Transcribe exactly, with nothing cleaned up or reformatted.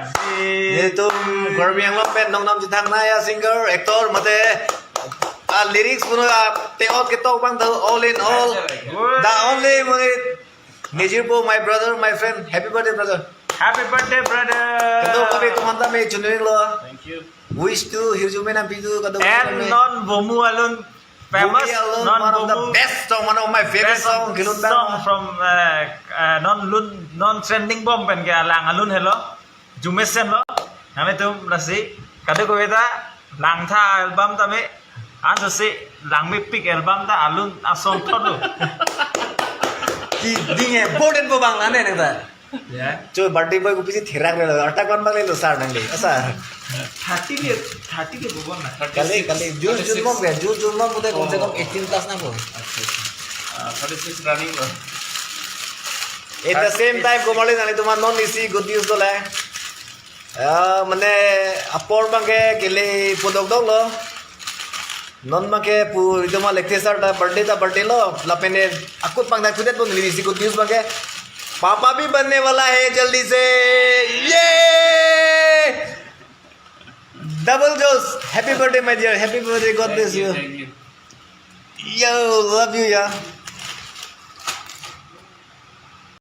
Netum Karbi Anglong pen nongnam chethangnei a-singer, actor mate a-lyrics puno a-teot ketok abang do, all in all, the only monit. Nejirpo, my brother, my friend. Happy birthday, brother. Happy birthday, brother. Kadokave atum aphan tame choninglo. Thank you. Wish to hirjume nangpido kadokave And tame. Non Bomu alun famous, Bomu alun, non one of the Bomu best song, one of my favorite best song, kelun song bang. From, uh, uh, non lun, non trending bom pen ke alang alun helo. Jumesen lo. Nanglitum lasi kadokave ta langtha album tame, ansose langmepik album ta alun asong thotlo. Ki ding e, boden po bang lane nang ta. Ya. Cho birthday boy kopisi therak le lo, arta kon bang le lo sir nangli. Asa. Thirty le, thirty le bobon na. Kali, kali, June, June mong ke, June, June mong pute kom se kom Oh. eighteen plus nangpo. Acha, acha. Ah, thirty-six running lo. At the same time, komarli nanglitum aphan non isi good news dole. Ah, mane apor abang ke kele pudok dok lo. Non abang ke pu itum a-Lekthe sir ta birthday ta birthday lo. Lapen ne akut pang ta kudet pun isi good news abang ke. पापा भी बनने वाला है जल्दी से। Yay! Double dose. Happy birthday, my dear. Happy birthday. God bless you. Thank you. Yo, love you, yeah.